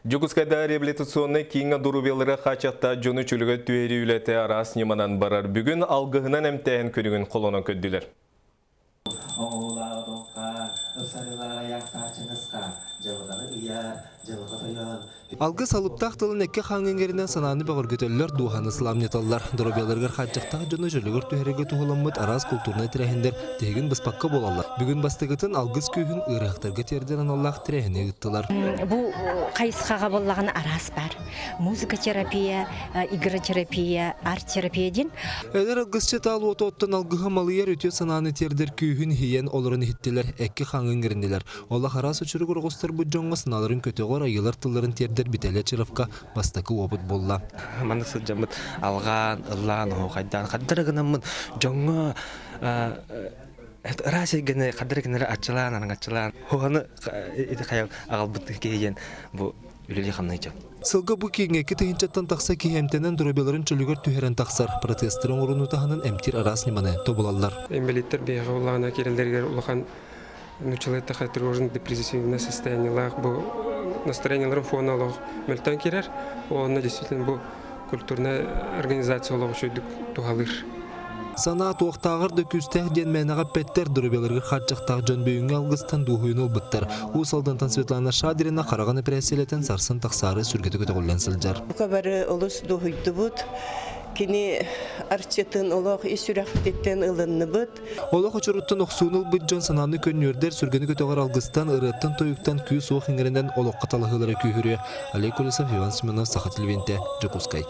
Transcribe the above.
Дьокуускайдааҕы реабилитационнай кииҥҥэ доруобуйалара хааччахтаах дьону чөлүгэр түһэрии үлэтэ араас ньыманан барар. Бүгүн алгыһынан эмтээһин көрүҥүн холонон көрдүлэр. Алгыс алыптаах тылын эккэ хааҥҥа иҥэринэн санааны бөҕөргөтөллөр, дууһаны сыламньыталлар. Доруобуйаларыгар хааччахтаах дьону чөлүгэр түһэрэргэ туһуламмыт араас култуурунай тэрээһиннэр тиһигин быспакка буолаллар. Бүгүн бастакытын алгыс күүһүн ыарыһахтарга тиэрдэр аналлаах тэрээһини ыыттылар. Бу хайысхаҕа буоллаҕына араас баар. Музыкотерапия, игротерапия, арт-терапия диэн. Эдэр алгысчыт аал уоту оттон алгыһы малыйар үтүө санааны тиэрдэр күүһүн иһийэн олорон иһиттилэр, экки хааҥҥа иҥэриннилэр. Олох араас учуругар оҕустарбыт дьоҥҥо санааларын көтөҕөр, айыылар тылларын тиэрдэр Битээлэ Чировка бастакы уопут буолла. Маннык сылдьаммыт алҕаан, ыллаан, оһуохайдаан хардара гынаммын дьоҥҥо ыраас эйгэни хардара гынары аччылаан, араҥаччылаан, хоһону ити хайал аҕалбыт киһи диэн бу үлэлии-хамныы дьон. Сылга бу кииҥҥэ 2 тыһыынчаттан тахса киһи эмтэнэн доруобуйаларын чөлүгэр түһэрэн тахсар. Протезтары оҥорууну таһынан эмтиир араас ньыманы тобулаллар. Инвалидтар биһиэхэ улаана киирэллэригэр улахан нууччалыы тревожно-депрессивное состояниелаах бу настроениеларын фона олох мөлтөөн киирэр. Уонна действительно бу культурная организация олох үчүгдүк туһалыыр. Санаа туохтааҕар да күүстээх диэн мээнэҕэ эппэттэр, доруобуйаларыгар хааччахтаах дьон бүгүҥҥү алгыстан дуоһуйууну ылбыттар. Уус Алдантан Светлана Шадрина хараҕын эпэрээссийэлэтэн сарсын тахсаары сүргэтэ көтөҕүллэн сылдьар. Бука бары олус дуоһуйдубут. Кини арчытын олох ис сүрэхпититтэн ылынныбыт. Олох очуруттан охсууну ылбыт дьон санааны көнньүөрдэр, сүргэни көтөҕөр алгыстан, ырыаттан-тойуктан күүс-уох иҥэринэн олоххо талаһыылара күүһүрүө. Олег Колесов, Иван Семенов, Саха телевидениетэ, Дьокуускай.